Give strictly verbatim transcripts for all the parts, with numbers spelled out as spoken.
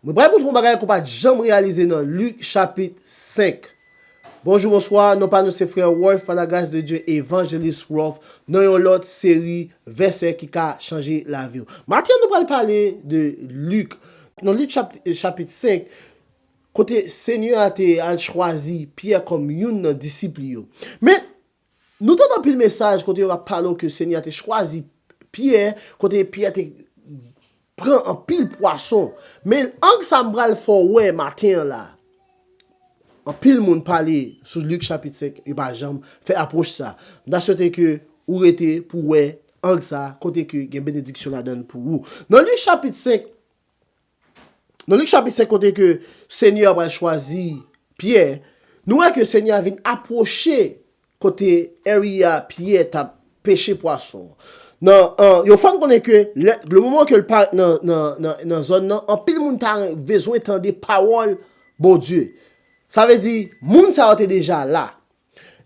Mwen pral montre w yon bagay ke w pa t janm reyalize nan Lik chapit senk. Bonjou, bonswa, non pa nou se frè Rolf, pa la gras de Dye, Evanjelis Rolf, nan yon lòt seri vèsè ki ka chanje lavi w. Maten an, nou pral pale de Lik. Nan Lik chap-, chapit senk, kote Senyè a te al chwazi Pyè kòm youn nan disip li yo. Men, nou tande anpil mesaj kote yo ap pale w ke Senyè a te chwazi Pyè, kote Pyè te pran anpil pwason. Men ang sa m pral fè w wè maten an la. Anpil moun pale sou Lik chapit senk, yo pa janm fè apwòch sa. M ta swete ke ou rete pou wè ang sa, kote ke gen benediksyon ladan l pou ou. Nan Lik chapit senk, nan Lik chapit senk, kote ke Senyè a pral chwazi Pyè, nou wè ke Senyè a vin apwoche kote area Pyè t ap peche pwason. Nan, an, yo fè n konnen ke lè, le moman ke l parèt nan, nan, nan, nan zòn nan, anpil moun ta bezwen tande pawòl Bondye. Sa vle di, moun sa yo te deja la.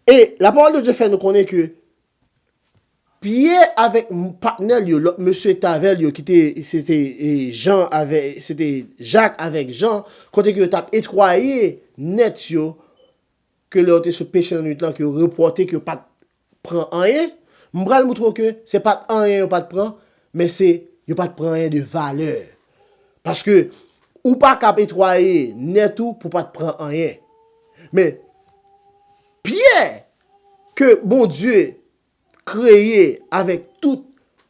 E lapawòl de Dye fè nou konnen ke Pyè avèk m-, patnè l yo, lòt mesye k t avè l yo, ki te, se te, e, Jan avè, se te Jak avèk Jan, kote ke yo t ap netwaye nèt yo, ke lè yo te sot peche nan nwit lan, ke yo repòte, ke yo pa t pran anyen, m pral moutre w ke se pa t anyen yo pa t pran, men se yo pa t pran anyen de valè. Paske ou pa ka netwaye nèt ou pou w pa t pran anyen. Men Pyè, ke Bondye kreye avèk tout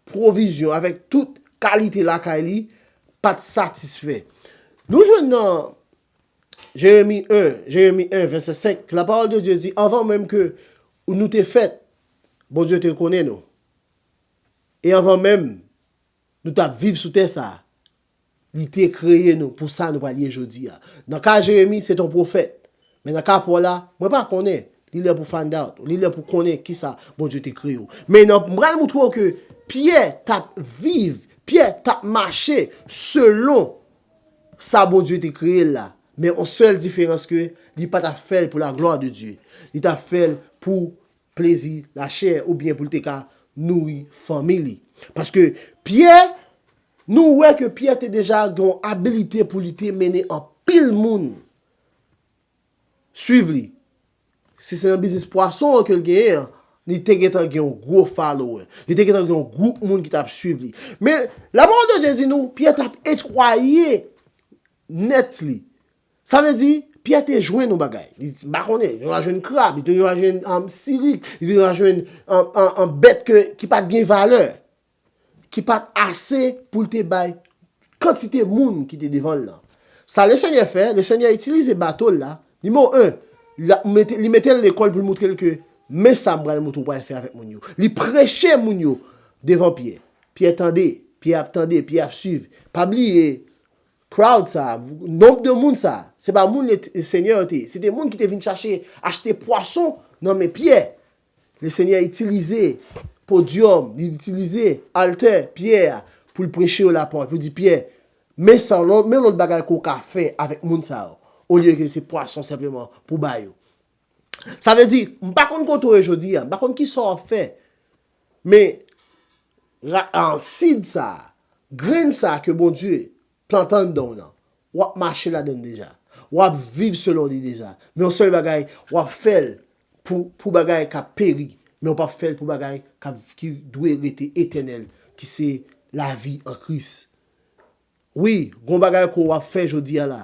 pwovizyon, avèk tout kalite lakay li, pa t satisfè. Nou jwenn nan Jeremi en, Jeremi en, vèsè senk, lapawòl de Dye di, anvan menm ke nou te fèt, Bondye te konnen nou. E anvan menm nou t ap viv sou tè sa a, li te kreye nou pou sa nou pral ye jodi a. Nan ka Jeremi, se t on pwofèt. Men nan ka Pòl la, mwen pa konnen. Li lè pou find out. Li lè pou konnen kisa Bondye te kreye w. Men nan, m pral moutre w ke Pyè t ap viv, Pyè t ap mache selon sa Bondye te kreye l la. Men on sèl diferans ke li pa t ap fè l pou la glwa de Dye. Li t ap fè l pou plezi lachè oubyen pou l te ka nouri fanmi li. Paske Pyè, nou wè ke Pyè te deja gen yon abilite pou li te mennen anpil moun swiv li. Si se nan biznis pwason an ke l genyen an, li te gentan gen yon gwo follower. Li te gentan gen yon gwoup moun ki t ap swiv li. Men, lapawòl de Dye di nou, Pyè t ap netwaye nèt li. Sa vle di, Pyè te jwenn yon bagay. Li, m pa konnen, li te jwenn krab, li te jwenn, um, sirik, li te jwenn, um, um, um, bèt ke, ki pa t gen valè, ki pa t ase pou l te bay kantite moun ki te devan l lan. Sa Lesenyè fè, Lesenyè itilize bato l la, nimewo en, la, mete, li mete l lekòl pou l moutre l ke men sa m pral moutre w pral fè avèk moun yo. Li preche moun yo devan Pyè. Pyè tande, Pyè ap tande, Pyè ap swiv. Pa bliye, crowd sa, nonb de moun sa, se pa moun le, Senyè yo te ye. Se te moun ki te vin chache achte pwason nan men Pyè. Lesenyè itilize podyòm, li itilize altè Pyè a pou l preche yo lapawòl, pou l di Pyè, men sa, lò-, men lòt bagay ke w ka fè avèk moun sa yo, olye ke se pwason senpleman pou ba yo. Sa vle di, m pa konn kote w ye jodi a, m pa konn kisa w ap fè, men ra-, an, sid sa, grenn sa ke Bondye plante anndan w nan, w ap mache ladan l deja. W ap viv selon li deja. Men yon sèl bagay, w ap fè l pou, pou bagay k ap peri, men w p ap fè l pou bagay k ap, ki dwe rete etènèl, ki se lavi an Kris. Wi, gon bagay ke w ap fè jodi a la.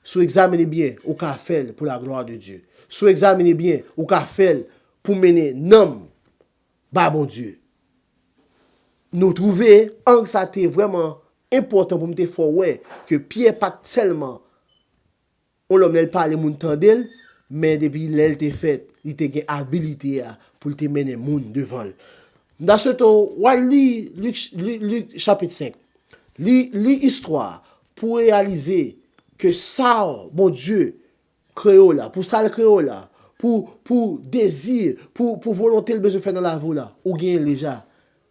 Si w egzamine byen, ou ka fè l pou la glwa de Dye. Si w egzamine byen, ou ka fè l pou mennen nanm ba Bondye. Nou twouve, ang sa te vrèman enpòtan pou m te fè w wè ke Pyè pa t sèlman yon lòm lè l pale, moun tande l, men depi lè l te fèt, li te gen abilite a pou l te mennen moun devan l. M ta swete w al li Lik, li, Lik chapit senk. Li, li istwa a pou w reyalize ke sa Bondye kreye w la, pou sa l kreye w la, pou, pou dezi, pou, pou volonte l bezwen fè nan lavi w la, ou genyen l deja.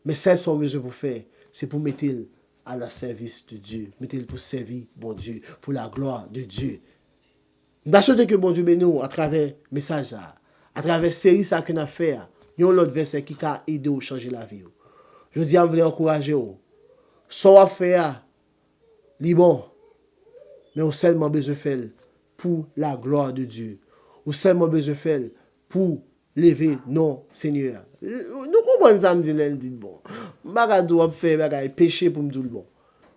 Men sèl sa w bezwen pou fè, se pou mete l à la service de Dieu, mete l pou sèvi Bondye, pour la gloire de Dieu. M ta swete ke Bondye beni w atravè mesaj sa a, atravè seri sa a ke n ap fè a, yon lòt vèsè ki ka ede w chanje lavi w. Jodi a, m vle ankouraje w. Sa w ap fè a, li bon. Men ou sèlman bezwen fè l pou la gloire de Dieu. Ou sèlman bezwen fè l pou leve non Senyè a. Nou konprann sa m di lè l di l bon. M pa ka di w ap fè bagay peche pou m di w l bon.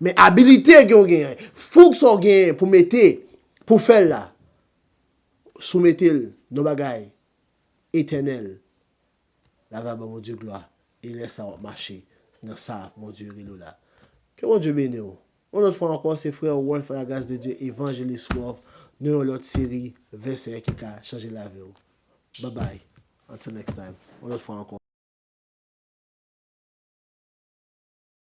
Men abilite ke w genyen, fouks w genyen pou mete, pou fè l la, soumete l nan bagay etènèl. L ava ban Bondye glwa. E lè sa w ap mache nan sa Bondye rele w la. Ke Bondye beni w. Yon lòt fwa ankò, se frè Wolf, la grâce de Dieu, Evangelist Wolf, nan yon lòt seri vèsè ki ka chanje lavi w. Bye bye. Until next time. Yon lòt fwa ankò.